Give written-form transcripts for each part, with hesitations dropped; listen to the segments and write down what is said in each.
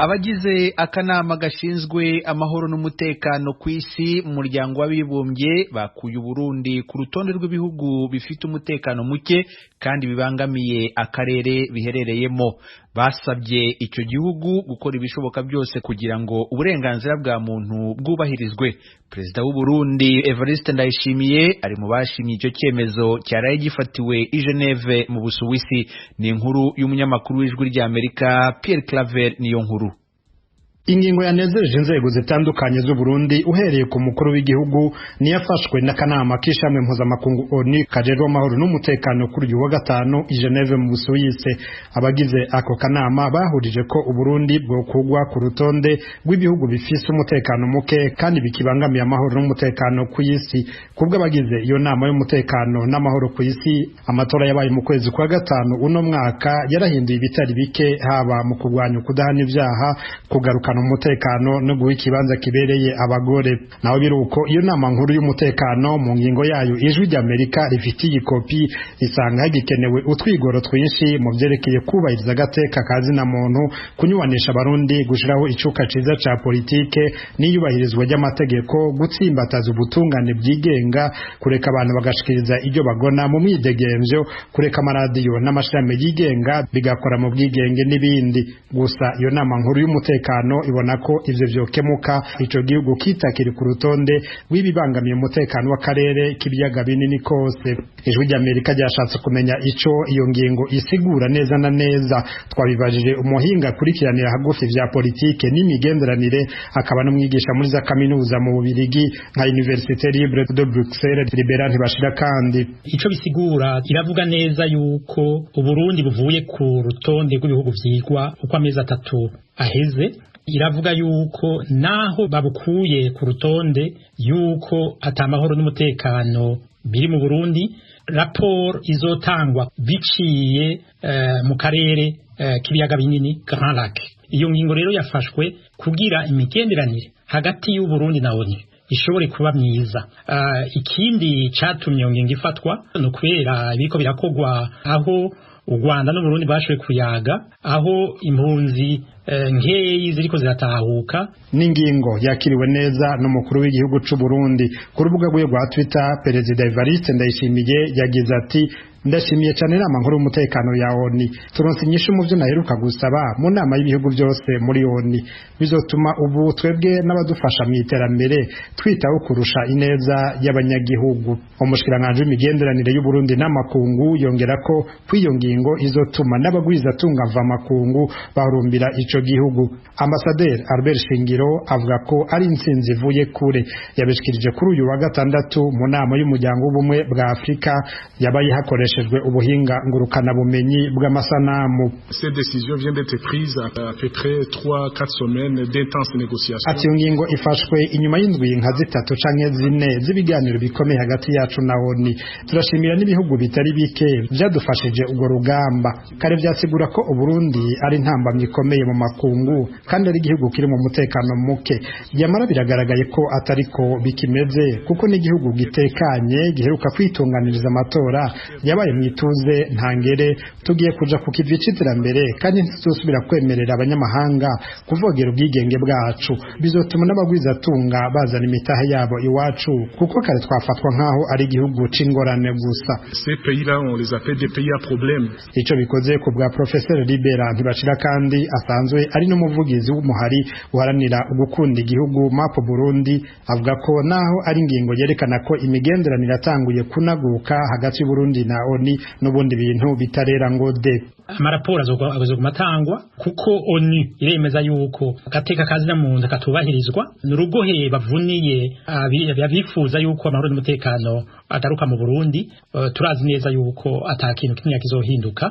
Abagize akanama gashinzwe amahoro n'umutekano ku isi mu muryango w'abibumbye bakuye Uburundi ku rutonde rw'ibihugu bifite umutekano muke kandi bibangamiye akarere biherereyemo. Basabye icyo gihugu gukora ibishoboka byose kugira ngo uburenganzira bwa muntu bwubahirizwe. Perezida w'u Burundi Evariste Ndayishimiye ari mu bashimye icyo cyemezo cyaraye gifatiwe i Geneve mu Busuwisi. Ni inkuru y'umunyamakuru w'Ijwi ry'Amerika Pierre Claver niyo nkuru. Ingingo yanezereje inzego zitandukanye z'u Burundi, uhereye ku mukuru w'igihugu, niyafashwe n'akanama k'ishami mpuzamakungu ONU kajejwe amahoro n'umutekano kuri uyu wa gatanu i Geneve mu Busuwisi. Abagize ako kanama bahurije ko Uburundi bwokugwa ku rutonde rw'ibihugu bifise umutekano muke kandi bikibangamiye amahoro n'umutekano ku isi. Kubw'abagize iyo nama y'umutekano n'amahoro ku isi, amatora yabaye mu kwezi kwa gatanu uno mwaka yarahinduye ibitari bike, haba mu kurwanya ukudahana ibyaha, kugaruka umutekano no guha ikibanza kibereye abagore. Naho biruko, iyo nama nkuru y'umutekano mu ngingo yayo Ijwi ry'Amerika rifitiye ikopi isanga hagikenewe utwigoro twinshi mu vyerekeye kubahiriza agateka ka zina muntu, kunyubanisha Abarundi, gushiraho icuka ciza ca politike n'iyubahirizwa ry'amategeko, gutsimbataza ubutungane bwigenga, kureka abantu bagashikiriza ibyo bagona mu mwidegemvyo, kureka amaradiyo n'amashirahamwe yigenga bigakora mu bwigenge n'ibindi. Gusa iyo nama nkuru y'umutekano ibona ko ivyo vyokemuka ico gihugu kitakiri ku rutonde rw'ibibangamiye umutekano w'akarere k'ibiyaga binini kose. Ijwi ry'Amerika ryashatse kumenya ico iyo ngingo isigura neza na neza. Twabibajije umuhinga akurikiranira hagufi vya politike n'imigenderanire, akaba n'umwigisha muri za kaminuza mu Bubirigi nka Université Libre de Bruxelles, Libera Ntibashira kandi. Ico bisigura, iravuga neza yuko Uburundi buvuye ku rutonde rw'ibihugu vyigwa uko amezi 3 aheze. Iravuga yuko naho babukuye ku rutonde, yuko atamahoro n'umutekano biri mu Burundi, raporo izotangwa biciye mu karere k'ibiyaga binini, Grands Lacs. Iyo ngingo rero yafashwe kugira imigenderanire hagati y'u Burundi na ONU ishobore kuba myiza. Ikindi catumye iyo ngingo ifatwa ni ukubera ibiriko birakogwa, aho u Rwanda n'Uburundi bashoboye kuyaga, aho impunzi nkeyi ziriko ziratahuka. N'ingingo yakiriwe neza n'umukuru w'igihugu c'u Burundi. Ku rubuga rwe rwa Twitter, Perezida Evariste Ndayishimiye yagize ati: "Ndashimiye cyane inama nkuru y'umutekano ya ONU. Turonse inyishu mu byo naheruka gusaba mu nama y'ibihugu byose muri ONU. Bizotuma ubu twebwe n'abadufasha mu iterambere twitaho kurusha ineza y'abanyagihugu." Umushikiranganji w'imigenderanire y'u Burundi n'amakungu yongera ko kw'iyo ngingo izotuma n'abagwizatunga mvamakungu bahurumbira ico gihugu. Ambasaderi Albert Shingiro avuga ko ari intsinzi ivuye kure. Yabishikirije kuri uyu wa gatandatu mu nama y'umuryango w'ubumwe bwa Afurika yabaye hakoreshejwe ubuhinga ngurukanabumenyi bw'amasanamu. Cette décision vient d'être prise à peu près 3-4 semaines d'intenses négociations. Ati: "Iyo ngingo ifashwe inyuma y'indwi nka 3 canke 4 z'ibiganiro bikomeye hagati yacu na ONU. Turashimira n'ibihugu bitari bike vyadufashije urwo rugamba. Kare vyasigura ko Uburundi ari intambamyi ikomeye mu makungu kandi ari igihugu kiri mu mutekano muke. Yamara biragaragaye ko atariko bikimeze, kuko n'igihugu gitekanye giheruka kwitunganiriza amatora yabaye mu ituze ntangere. Tugiye kuja ku kivi c'iterambere kandi ntituzosubira kwemerera abanyamahanga kuvogera ubwigenge bwacu. Bizotuma n'abagwizatunga bazana imitahe yabo iwacu, kuko kare twafatwa nk'aho ari igihugu c'ingorane gusa." Ces pays-là, on les appelle des pays à problème. Ico bikoze, ku bwa Professeur Libera Ntibashira kandi asanzwe ari n'umuvugizi w'umuhari uharanira gukunda igihugu MAP Burundi, avuga ko naho ari ingingo yerekana ko imigenderanire yatanguye kunaguka hagati y'Uburundi na ONU, n'ubundi bintu bitarera ngo de. Amaraporo azoguma atangwa, kuko ONU iremeza yuko agateka kazina muntu katubahirizwa. Ni urugohe bavuniye abifuza yuko amahoro n'umutekano agaruka mu Burundi. Turazi neza yuko ata kintu kimwe kizohinduka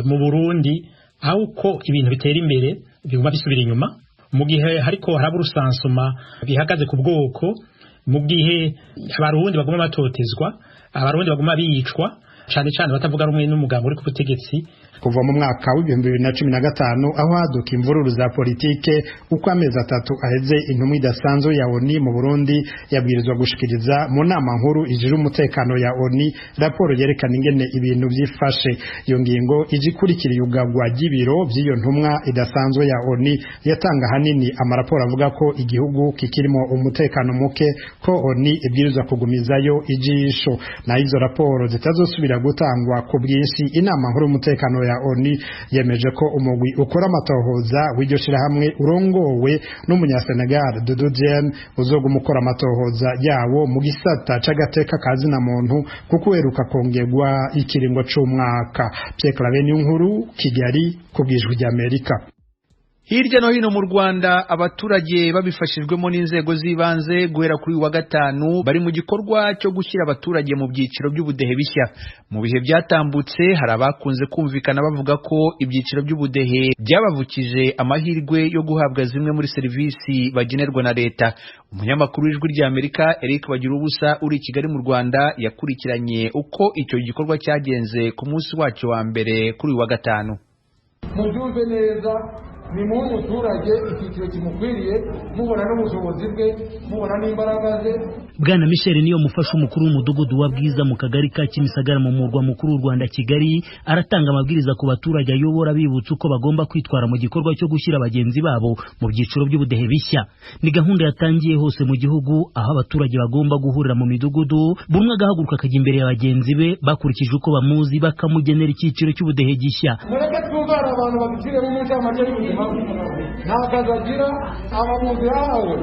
mu Burundi. Aho uko ibintu bitera imbere biguma bisubira inyuma, mu gihe hariko haraba urusansuma bihagaze ku bwoko, mu gihe Abarundi baguma batotezwa, Abarundi baguma bicwa, cane cane batavuga rumwe n'umugambi uri ku butegetsi. Kuva mu mwaka w'2015 aho haduka imvururu za politike, uko amezi 3 aheze intumwa idasanzwe ya ONU mu Burundi yabwirizwa gushikiriza mu nama nkuru ijejwe umutekano ya ONU raporo yerekana ingene ibintu vyifashe. Iyo ngingo ije ikurikira iyugagwa ry'ibiro vy'iyo ntumwa idasanzwe ya ONU yatanga hanini amaraporo avuga ko igihugu kikirimo umutekano muke, ko ONU ibwirizwa kugumizayo ijisho. Na izo raporo zitazosubira gutangwa ku bwinshi, inama nkuru y'umutekano ya ONU yemeje ko umugwi ukora amatohoza w'iryo shirahamwe urongowe n'umunyasenegal Doudou Diène uzoguma ukora amatohoza yawo mu gisata c'agateka ka zina muntu, kuko uheruka kongerwa ikiringo c'umwaka. Pierre Claver Niyonkuru, Kigali, ku bw'Ijwi ry'Amerika. Hirya no hino mu Rwanda abaturage babifashijwemo n'inzego z'ibanze guhera kuri wa gatanu bari mu gikorwa cyo gushyira abaturage mu byiciro by'ubudehe bishya. Mu bihe byatambutse hari abakunze kumvikana bavuga ko ibyiciro by'ubudehe byabavukije amahirwe yo guhabwa zimwe muri serivisi bagenerwa na leta. Umunyamakuru w'Ijwi ry'Amerika Eric Bagirubusa uri i Kigali mu Rwanda yakurikiranye uko icyo gikorwa cyagenze ku munsi wacyo wa mbere kuri wa gatanu. Mubyumve neza, ni muhe umuturage icyiciro kimukwiriye, mubona n'ubushobozi bwe, mubona n'imbaraga ze. Bwana Michel niyo mufasha umukuru w'umudugudu wa Bwiza mu kagari ka Kimisagara mu murwa mukuru w'u Rwanda Kigali, aratanga amabwiriza ku baturage ayobora bibutsa uko bagomba kwitwara mu gikorwa cyo gushyira bagenzi babo mu byiciro by'ubudehe bishya. Ni gahunda yatangiye hose mu gihugu, aho abaturage bagomba guhurira mu midugudu, buri umwe agahaguruka akajya imbere ya bagenzi be bakurikije uko bamuzi, bakamugenera icyiciro cy'ubudehe gishya. Mureke twumvane abantu babiciremo umucamanza y'ubuzima, nta kazi agira, abamuzi yahawe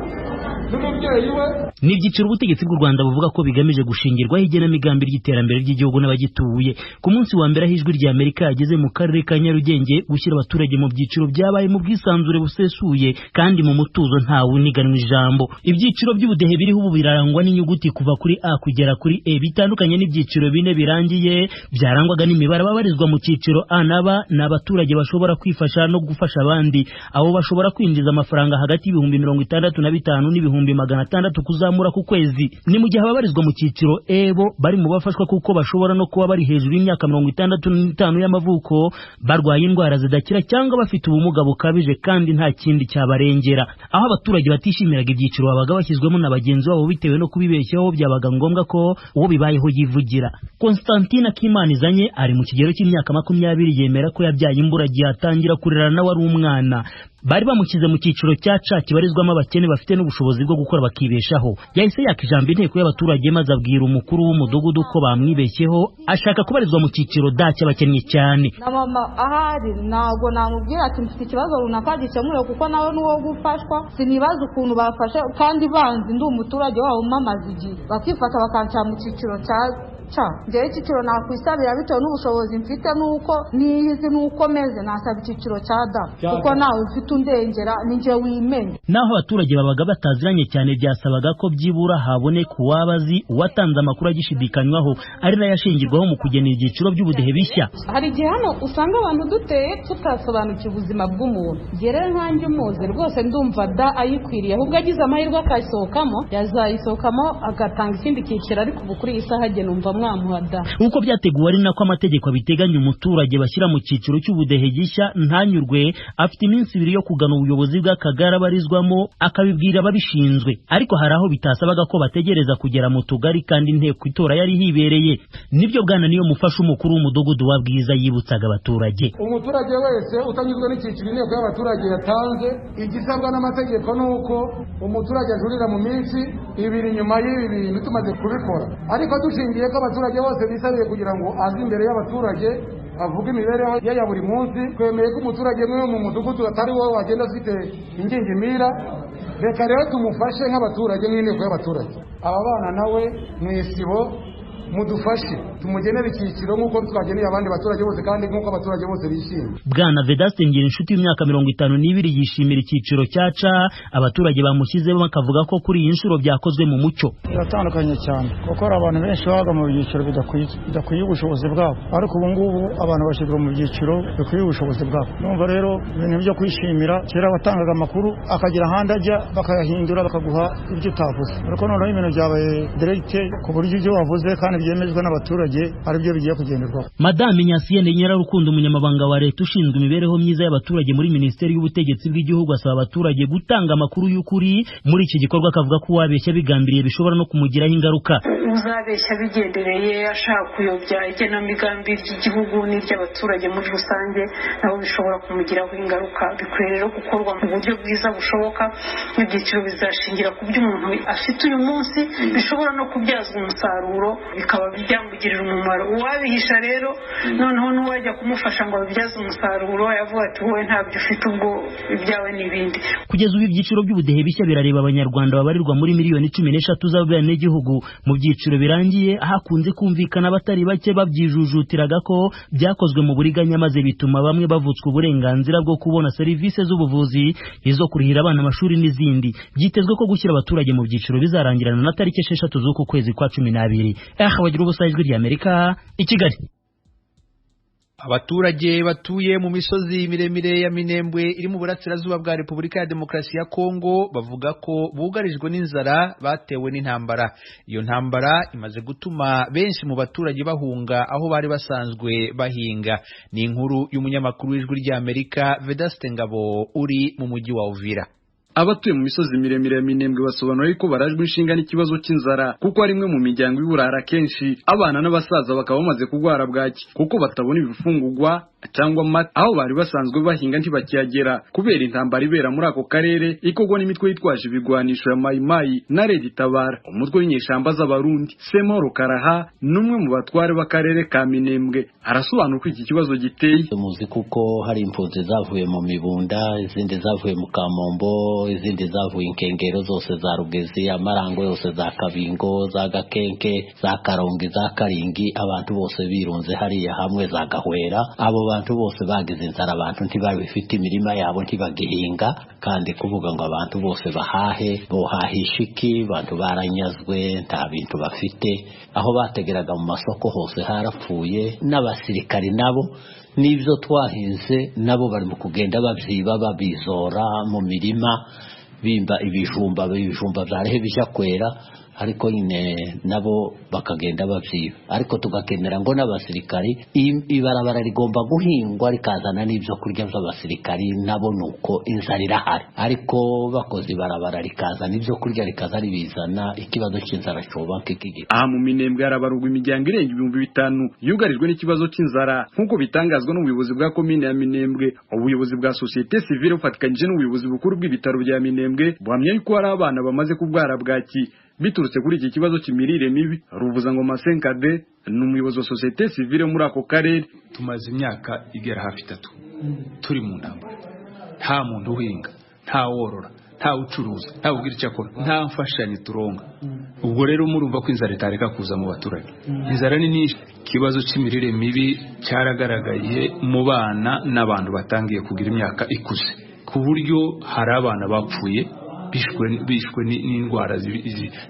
n'umubyeyi we. Ni ibyiciro ubutegetsi bw'u Rwanda buvuga ko bigamije gushingirwaho igenamigambi ry'iterambere ry'igihugu n'abagituye. Ku munsi wa mbere aho Ijwi rya Amerika yageze mu karere ka Nyarugenge, gushyira abaturage mu byiciro byabaye mu bwisanzure busesuye kandi mu mutuzo, ntawe uniganwa ijambo. Ibyiciro by'ubudehe biriho ubu birangwa n'inyuguti kuva kuri A kugera kuri E, bitandukanye n'ibyiciro bine birangiye byarangwaga n'imibare. Ababarizwa mu cyiciro A na B ni abaturage bashobora kwifasha no gufasha abandi. Abo bashobora kwinjiza amafaranga hagati y'65,000 n'600,000 kuzamura ku kwezi. Ni mu gihe ababarizwa mu cyiciro E bo bari mu bafashwa, kuko bashobora no kuba bari hejuru y'imyaka 65 y'amavuko, barwaye indwara zidakira cyangwa bafite ubumuga bukabije kandi nta kindi cyabarengera. Aho abaturage batishimiraga ibyiciro babaga bashyizwemo na bagenzi babo bitewe no kubibeshyaho, byabaga ngombwa ko uwo bibayeho yivugira. Constantine Akimanizanye ari mu kigero cy'imyaka 20, yemera ko yabyaye imburagihe atangira kurera nawe ari umwana. Bari bamushyize mu cyiciro cya C kibarizwamo abakene bafite n'ubushobozi bwo gukora bakibeshaho. Yahise yaka ijambo inteko y'abaturage maze abwira umukuru w'umudugudu ko bamwibeshyeho, ashaka kubarizwa mu cyiciro D cy'abakennye cyane. Na mama ahari ntabwo namubwira ati mfite ikibazo runaka gikemure, kuko nawe n'uwo gufashwa sinibaza ukuntu bafashe kandi banzi ndi umuturage wabo mamaze igihe bakifata bakanshyira mu cyiciro cya C. Njyewe icyiciro nakwisabira bitewe n'ubushobozi mfite nuko niyizi nuko meze, nasaba icyiciro cya D kuko nawe mfite undengera ninjye wimenya. Naho abaturage babaga bataziranye cyane, byasabaga ko byibura haboneka uwabazi uwatanze amakuru agishidikanywaho, ari nayo ashingirwaho mu kugena ibyiciro by'ubudehe bishya. Hari igihe hano usanga abantu duteye tutasobanukiwe ubuzima bw'umuntu. Njye rero nkanjye umuzi rwose ndumva D ayikwiriye, ahubwo agize amahirwe akayisohokamo yazayisohokamo agatanga ikindi cyiciro, ariko ubu kuri iyi saha njye numva uko byateguwe ari nako amategeko abiteganya. Umuturage bashyira mu cyiciro cy'ubudehe gishya ntanyurwe, afite iminsi 2 yo kugana ubuyobozi bw'akagari abarizwamo akabibwira ababishinzwe. Ariko hari aho bitasabaga ko bategereza kugera mu tugari kandi inteko itora yari hibereye. Nibyo Bwana niyo mufasha umukuru w'umudugudu wa Bwiza yibutsaga abaturage. Umuturage wese utanyuzwe n'icyiciro inteko y'abaturage yatanze, igisabwa n'amategeko ni uko umuturage ajurira mu minsi 2 nyuma y'ibi bintu tumaze kubikora, ariko dushingiye ko abaturage bose bisabiye kugira ngo aze imbere y'abaturage avuga imibereho ye ya buri munsi, twemeye ko umuturage umwe mu mudugudu atari wowe wagenda afite ingingimira. Reka rero tumufashe nk'abaturage n'inteko y'abaturage, aba bana nawe mu isibo mudufashe tumugenere icyiciro nk'uko twageneye abandi baturage bose kandi nk'uko abaturage bose bishimye. Bwana Vedaste Ngirinshuti y'imyaka 52 yishimira icyiciro cya C abaturage bamushyizemo, bakavuga ko kuri iyi nshuro byakozwe mu mucyo. Biratandukanye cyane kuko hari abantu benshi babaga mu byiciro bidakwiye ubushobozi bwabo, ariko ubu ngubu abantu bashyirwa mu byiciro bikwiye ubushobozi bwabo. Numva rero ibintu byo kwishimira, kera watangaga amakuru akagira ahandi ajya bakayahindura bakaguha ibyo utavuze, ariko noneho ibintu byabaye direct ku buryo ibyo wavuze kandi kandi byemejwe n'abaturage aribyo bigiye kugenderwaho. Madame Nyasiyene Nyirarukundo, umunyamabanga wa leta ushinzwe imibereho myiza y'abaturage muri Minisiteri y'Ubutegetsi bw'Igihugu, asaba abaturage gutanga amakuru y'ukuri muri iki gikorwa, akavuga ko uwabeshya bigambiriye bishobora no kumugiraho ingaruka. Uzabeshya bigendereye ashaka kuyobya igenamigambi ry'igihugu n'iry'abaturage muri rusange, nabo bishobora kumugiraho ingaruka. Bikwiye rero gukorwa mu buryo bwiza bushoboka. Ibyiciro bizashingira ku byo umuntu afite uyu munsi, bishobora no kubyazwa umusaruro bikaba byamugirira umumaro. Uwabihisha rero noneho n'uwajya kumufasha ngo abibyaze umusaruro yavuga ati wowe ntabyo ufite, ubwo ibyawe n'ibindi. Kugeza ubu ibyiciro by'ubudehe bishya birareba abanyarwanda babarirwa muri miliyoni 13 z'abenegihugu. Mu byiciro birangiye hakunze kumvikana abatari bake babyijujutiraga ko byakozwe mu buriganya, maze bituma bamwe bavutswa uburenganzira bwo kubona serivisi z'ubuvuzi, izo kurihira abana amashuri n'izindi. Byitezwe ko gushyira abaturage mu byiciro bizarangirana na tariki 6 z'uku kwezi kwa 12. Bagira ubusa, Ijwi ry'Amerika i Kigali. Abaturage batuye mu misozi miremire ya Minembwe iri mu burasirazuba bwa Repubulika ya Demokarasi ya Kongo bavuga ko bugarijwe n'inzara batewe n'intambara. Iyo ntambara imaze gutuma benshi mu baturage bahunga aho bari basanzwe bahinga. Ni inkuru y'umunyamakuru w'Ijwi ry'Amerika Vedaste Ngabo uri mu mujyi wa Uvira. Abatuye mu misozi miremire ya Minembwe basobanura yuko barajwe inshinga n'ikibazo cy'inzara, kuko ari imwe mu miryango iburara kenshi abana n'abasaza bakaba bamaze kurwara bwaki kuko batabona ibifungurwa cyangwa amata. Aho bari basanzwe bahinga ntibakihagera kubera intambara ibera muri ako karere ikorwa n'imitwe yitwaje ibigwanisho ya Mayimayi na Red Tabara, umutwe w'inyeshamba z'Abarundi. Semoro Karaha n'umwe mu batware b'akarere ka Minembwe arasobanura uko iki kibazo giteye. Muzi kuko hari impunzi zavuye mu Mibunda, izindi zavuye mu Kamombo, izindi zavuye inkengero zose za Rugezi, Amarango yose za Kabingo, za Gakenke, za Karongi, za Karingi, abantu bose birunze hariya hamwe za Gahwera. Abo bantu bose bagize inzara, abantu ntibabifite imirima yabo ntibagihinga, kandi kuvuga ngo abantu bose bahahe, bohahisha iki? Abantu baranyazwe, nta bintu bafite. Aho bategeraga mu masoko hose harapfuye, n'abasirikari nabo n'ibyo twahinze nabo bari mu kugenda babyiba, babizora mu mirima, bimba ibijumba byarehe bijya kwera, ariko nyine nabo bakagenda babyiba. Ariko tugakenera ngo n'abasirikari, ibarabara rigomba guhingwa rikazana n'ibyo kurya by'abasirikari nabo, nuko inzara irahari. Ariko bakoze ibarabara rikazana ibyo kurya rikaza ribizana, ikibazo cy'inzara cyoba nk'iki. Aha mu Minembwe harabarurwa imiryango irenga 5000 yugarijwe n'ikibazo cy'inzara, nk'uko bitangazwa n'ubuyobozi bwa komine ya Minembwe. Ubuyobozi bwa société civile bufatikanyije n'ubuyobozi bukuru bw'ibitaro bya Minembwe buhamya yuko hari abana bamaze kurwara bwaki biturutse kuri iki kibazo cy'imirire mibi. Ruvuza ngo Masenkade ni umuyobozi wa société civile muri ako karere. Tumaze imyaka igera hafi 3 turi mu ntambara, nta muntu uhinga, nta worora, nta ucuruza, nta ugira icyo akora, nta mfashanyo turonga. Ubwo rero murumva ko inzara itareka kuza mu baturage. Inzara ni nyinshi. Ikibazo cy'imirire mibi cyaragaragaye mu bana n'abantu batangiye kugira imyaka ikuze, ku buryo hari abana bapfuye bishwe n'indwara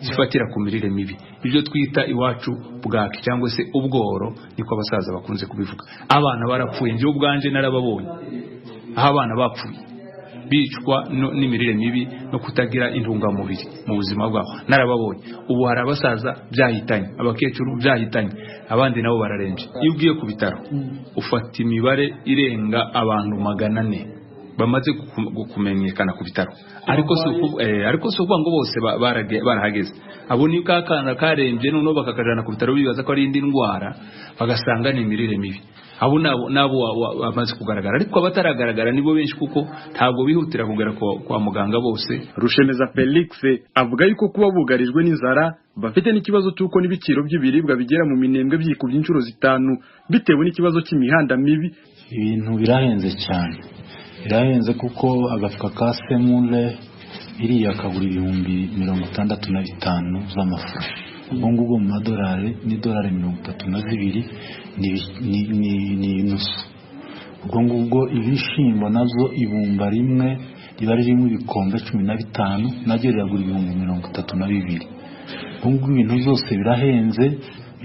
zifatira ku mirire mibi, ibyo twita iwacu bwaki cyangwa se ubworo, niko abasaza bakunze kubivuga. Abana barapfuye, njye ubwanje narababonye aho abana bapfuye bicwa n'imirire mibi no kutagira intungamubiri mu buzima bwabo, narababonye. Ubu hari abasaza byahitanye, abakecuru byahitanye, abandi nabo bararembye. Iyo ugiye ku bitaro ufata imibare irenga abantu 400 bamaze kumenyekana ku bitaro, ariko si ukuvuga ngo bose barahageze. Abo ni kakana karembye noneho bakakajana ku bitaro bibaza ko ari indi ndwara, bagasanga ni imirire mibi. Abo nabo bamaze kugaragara, ariko abataragaragara nibo benshi kuko ntabwo bihutira kugera kwa muganga bose. Rushemeza Felix avuga yuko kuba bugarijwe n'inzara bafite n'ikibazo cy'uko n'ibiciro by'ibiribwa bigera mu Minembwe byikubye inshuro 5 bitewe n'ikibazo cy'imihanda mibi. Ibintu birahenze cyane, birahenze kuko agafuka ka semule iriya kagura 65,000 z'amafaranga. Ubwo ngubwo mu madolari ni dolari 32 ni inusu. Ubwo ngubwo ibishimbo nazo ibumba rimwe riba ririmo ibikombe 15 naryo riragura 32,000. Ubwo ngubwo ibintu byose birahenze,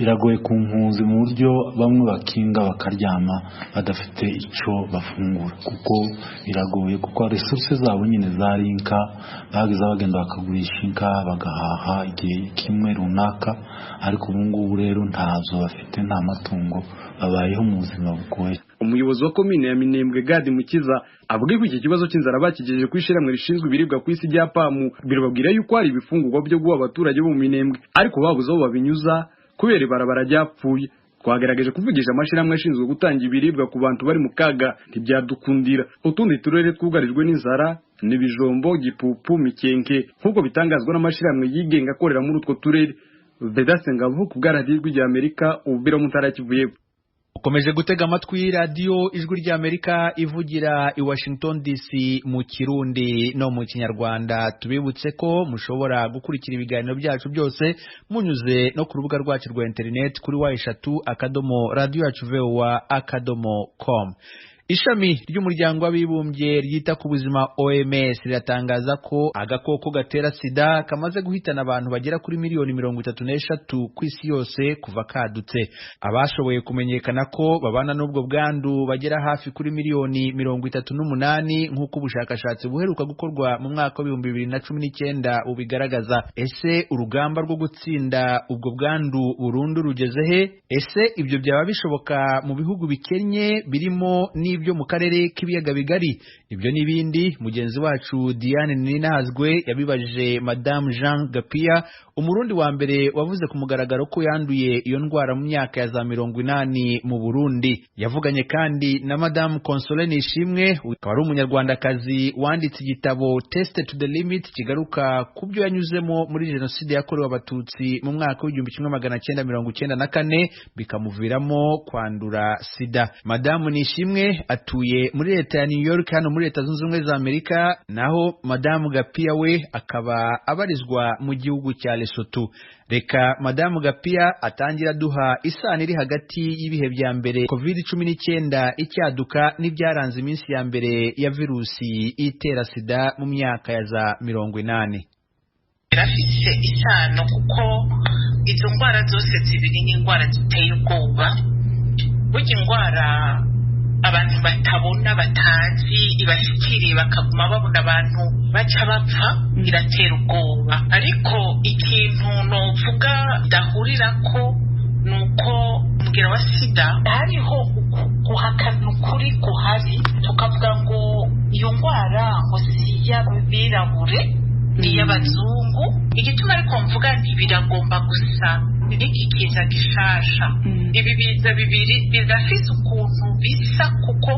Biragoye ku mpunzi mu buryo bamwe bakinga bakaryama badafite icyo bafungura, kuko biragoye, kuko resources zabo nyine zari inka, bageze bagenda bakagurisha inka bagahaha igihe kimwe runaka, ariko ubu ngubu rero ntazo bafite, nta matungo, babayeho mu buzima bugoye. Umuyobozi wa komine ya Minembwe Gadi Mukiza avuga ko iki kibazo cy'inzara bakigejeje ku ishyirahamwe rishinzwe ibiribwa ku isi rya PAM, birababwira yuko hari ibifungurwa byo guha abaturage bo mu Minembwe, ariko babuze aho babinyuza kubera ibarabara ryapfuye. Twagerageje kuvugisha amashyirahamwe ashinzwe gutanga ibiribwa ku bantu bari mu kaga, ntibyadukundira. Utundi turere twugarijwe n'inzara ni Bijombo, Gipupu, Mikenke, nk'uko bitangazwa n'amashyirahamwe yigenga akorera muri utwo turere. Vedaste Ngabo ku bwa Radiyo Ijwi ry'Amerika, Uvira mu ntara ya Kivu y'Epfo. Ukomeje gutega amatwi radiyo Ijwi ry'Amerika ivugira i Washington DC mu Kirundi no mu Kinyarwanda. Tubibutse ko mushobora gukurikira ibiganiro byacu byose munyuze no ku rubuga rwacu rwa internet kuri www.radioyacuvoa.com. Ishami ry'umuryango w'abibumbye ryita ku buzima OMS riratangaza ko agakoko gatera sida kamaze guhitana abantu bagera kuri miliyoni 33 ku isi yose kuva kadutse. Abashoboye kumenyekana ko babana n'ubwo bwandu bagera hafi kuri miliyoni 38 nk'uko ubushakashatsi buheruka gukorwa mu mwaka wa 2019 bubigaragaza. Ese urugamba rwo gutsinda ubwo bwandu burundu rugeze he? Ese ibyo byaba bishoboka mu bihugu bikennye birimo n'ibyo mu karere k'ibiyaga bigari? Ibyo n'ibindi mugenzi wacu Diane Ninazwe yabibajije Madame Jean Gapia, umurundi wa mbere wavuze ku mugaragaro ko yanduye iyo ndwara mu myaka ya za 80 mu Burundi. Yavuganye kandi na Madame Console Nishimwe, akaba ari umunyarwandakazi wanditse igitabo Tested to the Limit kigaruka ku byo yanyuzemo muri jenoside yakorewe Abatutsi mu mwaka w'1994 bikamuviramo kwandura sida. Madame Nishimwe atuye muri leta ya New York hano muri Leta Zunze Ubumwe za Amerika, naho Madame Gapia we akaba abarizwa mu gihugu cya Lesotho. Reka Madame Gapia atangira duha isano iri hagati y'ibihe bya mbere COVID-19 icyaduka n'ibyaranze iminsi ya mbere ya virusi itera sida mu myaka ya za 80. Birafise isano kuko izo ndwara zose zibiri ni indwara ziteye ubwoba. Burya indwara abantu batabona, batazi, ibashikiriye bakaguma babona abantu baca bapfa, iratera ubwoba. Ariko ikintu novuga dahurirako nuko umugera wa sida hariho guhakana ukuri guhari, tukavuga ngo iyo ndwara ngo si iy'abirabure ni iy'abazungu. Igituma ariko mvuga nti biragomba gusa n'iki kiza gishasha. Ibi biza bibiri birafise ukuntu bisa kuko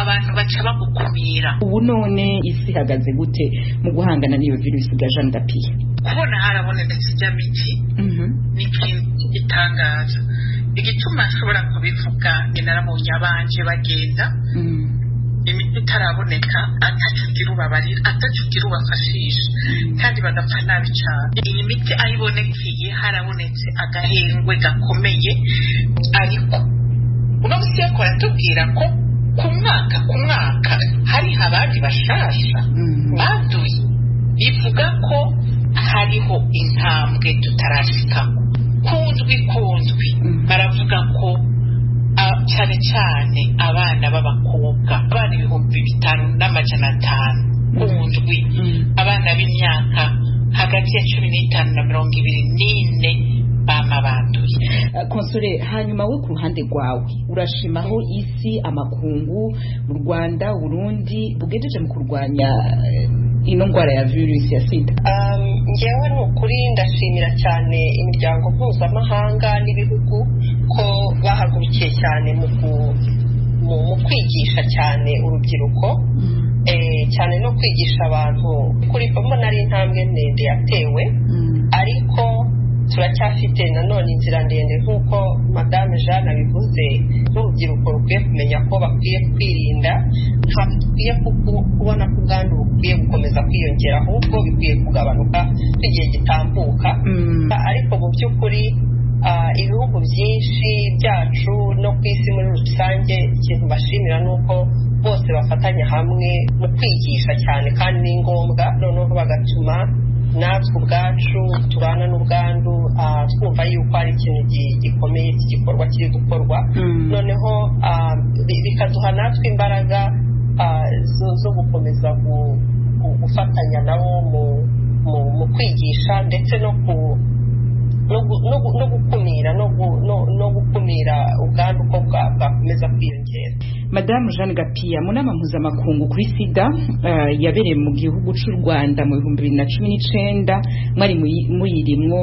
abantu baca bagukumira. Ubu none isi ihagaze gute mu guhangana n'iyo virusi ga Jean Gapia? Kubona harabonetse ijya miti ni ikintu gitangaza. Igituma nshobora kubivuga ni narabonye abanje bagenda imiti itaraboneka, atacugira ubabarira, atacugira ubafashisha, kandi bagapfa nabi cyane. Iyi miti ayibonekeye harabonetse agahengwe gakomeye, ariko uno musi yako aratubwira ko ku mwaka hariho abandi bashasha banduye, bivuga ko hariho intambwe tutarashikako. Kundwi baravuga ko cyane cyane abana b'abakobwa, abana 5500 kundwi, abana b'imyaka hagati ya 15 na 24 bama banduye. Konsole, hanyuma we ku ruhande rwawe urashima aho isi, amakungu, mu Rwanda, Burundi bugejeje mu kurwanya ino ndwara ya virusi ya sida? Ngewe ni ukuri ndashimira cyane imiryango mpuzamahanga n'ibihugu ko bahagurukiye cyane mu kwigisha cyane urubyiruko, cyane no kwigisha abantu. Kuri mbona ari intambwe ndende yatewe, ariko turacyafite nanone inzira ndende nk'uko Madame Jeanne abivuze. Nk'urubyiruko rukwiye kumenya ko bakwiye kwirinda, ntabwo dukwiye kubona ko ubwandu bukwiye gukomeza kwiyongera, ahubwo bikwiye kugabanuka igihe gitambuka. Ariko mu by'ukuri ibihugu byinshi byacu no ku isi muri rusange, ikintu bashimira ni uko bose bafatanya hamwe mu kwigisha cyane, kandi ni ngombwa. Noneho bagatuma Natwe ubwacu tubana n'ubwandu twumva yuko ari ikintu gikomeye cy'igikorwa kiri gukorwa, noneho bikaduha natwe imbaraga zo gukomeza gufatanya nabo mu kwigisha, ndetse no gukumira no gukumira ubwandu ko bwakomeza kwiyongera. Madamu Jeanne Gapiya, mu nama mpuzamakungu kuri sida yabereye mu gihugu cy'u Rwanda mu 2019, mwari muyirimwo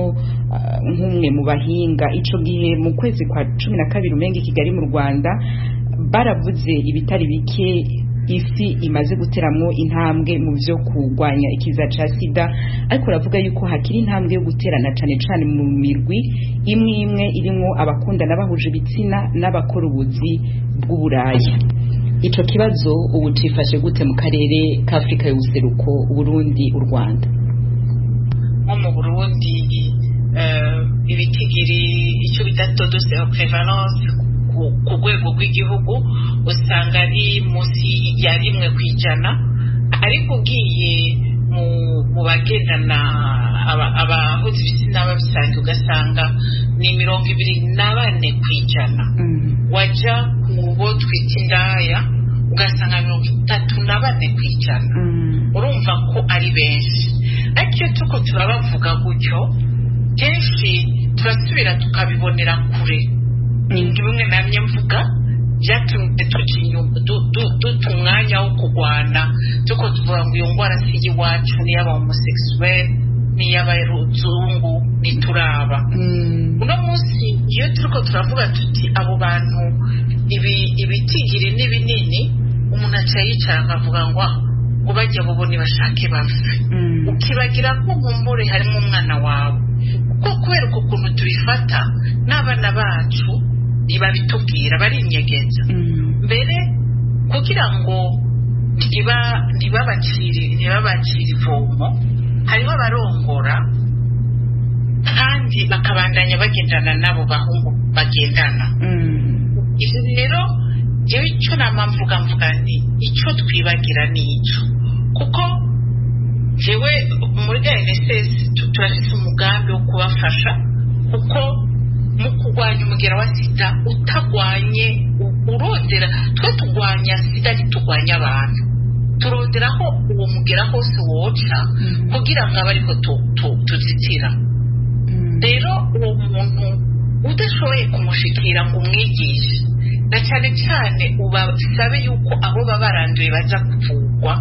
nk'umwe mu bahinga. Ico gihe mu kwezi kwa 12 umenga i Kigali mu Rwanda, baravuze ibitari bike isi imaze guteramwo intambwe mu byo kurwanya ikiza ca sida, ariko ravuga yuko hakiri intambwe yo guterana cane cane mu mirwi imwe imwe irimwo abakundana bahuje ibitsina n'abakora ubuzi bw'uburaya. Ico kibazo ubu cifashe gute mu karere k'Afrika y'ubuseruko, Burundi, u Rwanda? Nko mu Burundi ibitigiri icyo bita taux de séroprévalence ku rwego rw'igihugu usanga ari munsi ya 1%, ariko ugiye mu bagendana abahuza ibitsina babisanzwe ugasanga ni 24%. Wajya mu bo twita indaya ugasanga 34%. Urumva ko ari benshi, ariko iyo tuko turabavuga gutyo kenshi turasubira tukabibonera kure. Bimwe namye mvuga byatumye duta umwanya wo kurwana, tuko tuvuga ngo iyo ndwara si iy'iwacu, n'iy'aba homosexuel, n'iy'abazungu, ntituraba. Uno munsi iyo turiko turavuga tuti abo bantu ibitigiri ni binini, umuntu aca yicara akavuga ngo ngo bajya bobo nibashake bapfe, ukibagira ko nkumbure harimo umwana wawe. Kuko kubera uko kuntu tubifata n'abana bacu ntibabitubwira, barinyegeza mbere kugira ngo ntibabacire ivomo. Hariho abarongora kandi bakabandanya bagendana n'abo bahungu bagendana. Ibyo rero jewe icyo nama mvuga nti icyo twibagira ni icyo, kuko jewe muri GNSS turafite umugambi wo kubafasha, kuko mu kurwanya umugera wa sida utagwanye urondera, twe turwanya sida ntiturwanya abantu, turondera aho uwo mugera hose woca kugira ngo abe ariko tuzitira. Rero uwo muntu udashoboye kumushikira ngo umwigishe, na cyane cyane ubasabe yuko abo baba baranduye baza kuvugwa,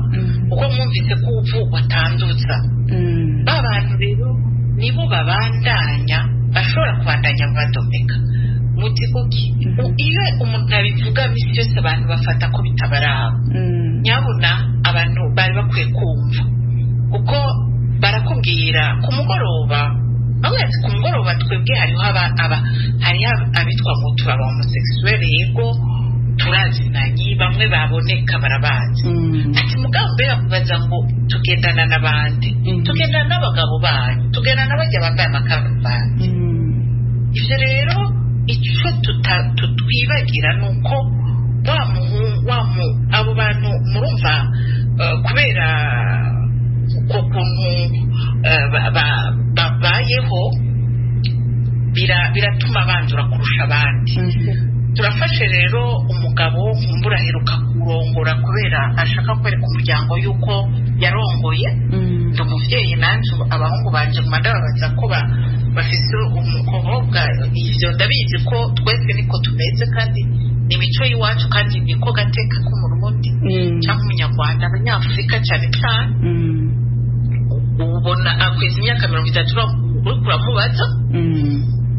kuko mwumvise ko uvugwa atandutsa. Ba bantu rero nibo babandanya, bashobora kubandanya badomeka muti kuki iyo umuntu abivuga misi yose abantu bafata ko bitabaraba. Nyabuna abantu bari bakwiye kumva, kuko barakubwira ku mugoroba, bamwe ku mugoroba twebwe hariho hariho abitwa ngo turaba homosexuel, yego turazinanye, bamwe baboneka barabazi. Ati mugabo mbere bakubaza ngo tugendana n'abandi, tugendana n'abagabo banyu, tugendana n'abajya bambaye amakaruvati. Ibyo rero icyo tutwibagira ni uko abo bantu murumva kubera uko kuntu babayeho biratuma bandura kurusha abandi. Turafashe rero umugabo nkumbura aheruka kurongora kubera ashaka kwereka umuryango yuko yarongoye. Ndi umuvyeyi nanje abahungu banje ndababaza ko bafise umukobwa, ivyo ndabizi ko twese niko tumeze, kandi ni imico y'iwacu, kandi niko gateka k'umurundi cyangwa umunyarwanda, abanyafurika cyane cyane. Ubona akweza imyaka 30 uriko uramubaza,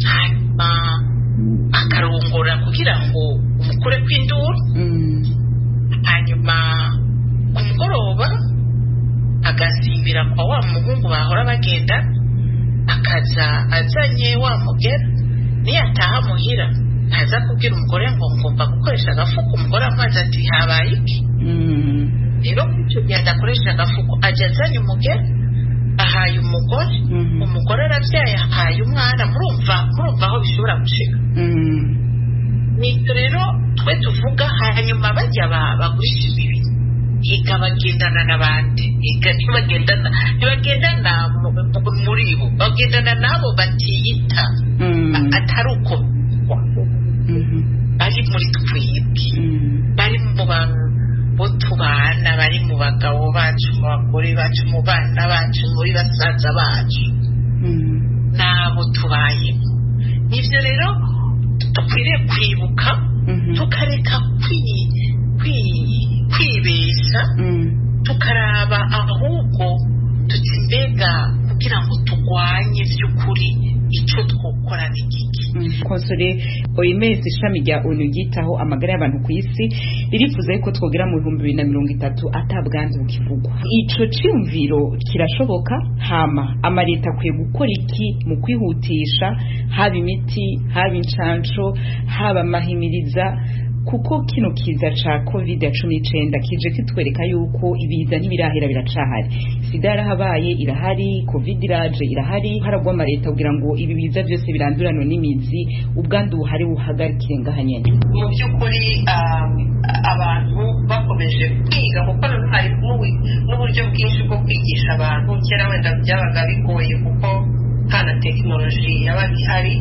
hanyuma akarongora kugira ngo umukure kw'induru, hanyuma ku mugoroba agasimbira kwa wa muhungu bahora bagenda, akaza azanye wa mugera. Niyataha muhira ntaza kubwira umugore ngo ngomba gukoresha agafuko, umugore amazi ati habaye iki? Rero icyo gihe adakoresha agafuko ajya azanye umugera, ahaye umugore, umugore arabyaye ahaye umwana. Murumva aho bishobora gushika. Nitwe rero twe tuvuga, hanyuma bajya bagurisha imibiri, yiga bagendana n'abandi, yiga ntibagendana muri bo, bagendana nabo batiyita atari uko bari muri twebwe, bari mu bo tubana, bari mu bagabo bacu, mu bagore bacu, mu bana bacu, muri basaza bacu, n'abo tubayemo. Nibyo rero dukwiriye kwibuka, tukareka kwibesha, tukaraba ahubwo tuti mbega kugira ngo turwanye by'ukuri icyo twokora ni giki. Konsole, OMS, ishami rya ONU ryitaho amagara y'abantu ku isi, ririfuza yuko twogera mu 2030 atabwandu bukivugwa. Ico ciyumviro kirashoboka? Hama amareta akwiye gukora iki mu kwihutisha, haba imiti, haba incanco, haba amahimiriza, kuko kino kiza ca COVID-19 kije kitwereka yuko ibiza ntibirahera, biracahari. Sida yarahabaye, irahari, covid iraje, irahari. Haragwa amareta kugira ngo ibi biza byose biranduranwe n'imizi, ubwandu buhari buhagarikire ngaha nyene. Mu by'ukuri abantu bakomeje kwiga, kuko hari n'uburyo bwinshi bwo kwigisha abantu. Kera wenda byabaga bigoye kuko nta na tekinoloji yabaga ihari,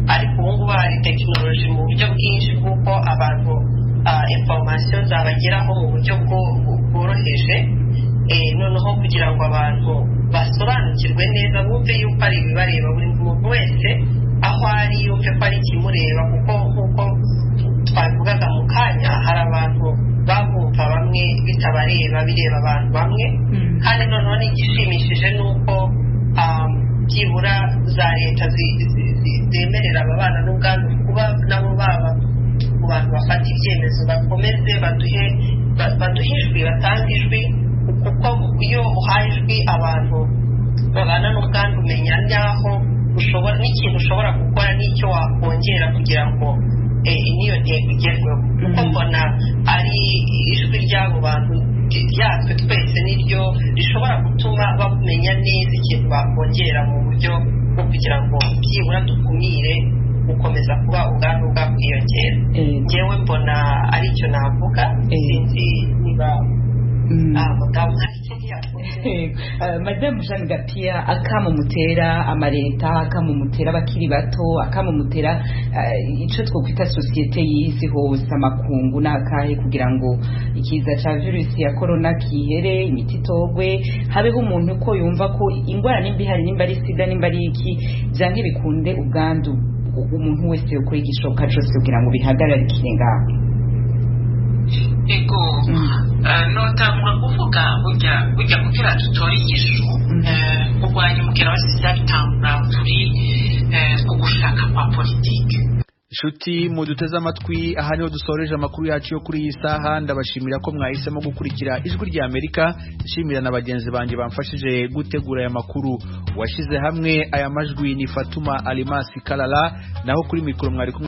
ariko ubu ngubu hari tekinoloji mu buryo bwinshi bw'uko abantu informasiyo zabageraho mu buryo bworoheje. Noneho kugira ngo abantu basobanukirwe neza, bumve yuko ari ibibareba, buri muntu wese aho ari yumve ko ari ikimureba, kuko nk'uko twabivugaga mu kanya, hari abantu babumva bamwe bitabareba, bireba abantu bamwe. Kandi noneho n'igishimishije ni uko byibura za leta zemerera ababana n'ubwandu kuba nabo baba mu bantu bafata ibyemezo, bakomeze baduhe ijwi, batange ijwi, kuko iyo uhaye ijwi abantu babana n'ubwandu umenya n'aho ushobora n'ikintu ushobora gukora n'icyo wakongera kugira ngo n'iyo ntego igerweho. Kuko mbona ari ijwi ry'abo bantu ryatwe twese niryo rishobora gutuma bamenya neza ikintu bakongera mu buryo bwo kugira ngo byibura dukumire gukomeza kuba ubwandu bwakwiyongera. Ngewe mbona aricyo navuga, sinzi niba madamu hari ikindi yavuze. Madamu Jeanne Gapia, akamumutera amareta, akamumutera abakiri bato, akamumutera ico twokwita sosiyete y'isi hose, amakungu n'akahe, kugira ngo ikiza ca virusi ya corona kihere, imiti itogwe, habeho umuntu ko yumva ko ingwara nimba ihari, nimba ari sida, nimba ari iki, vyanke bikunde ubwandu umuntu wese yokora igishoboka cose kugira ngo bihagararikire ngaho. Ego, notangura kuvuga burya kugira dutore inyishu kurwanya umukera wa sida bitangura kuri ugushaka kwa politike. Nshuti muduteze amatwi, aha niho dusoreje amakuru yacu yo kuri iyi saha. Ndabashimira ko mwahisemo gukurikira Ijwi rya Amerika, nshimira na bagenzi banjye bamfashije gutegura aya makuru. Washyize hamwe aya majwi ni Fatuma Alimasi Kalala, naho kuri mikoro mwari kumwe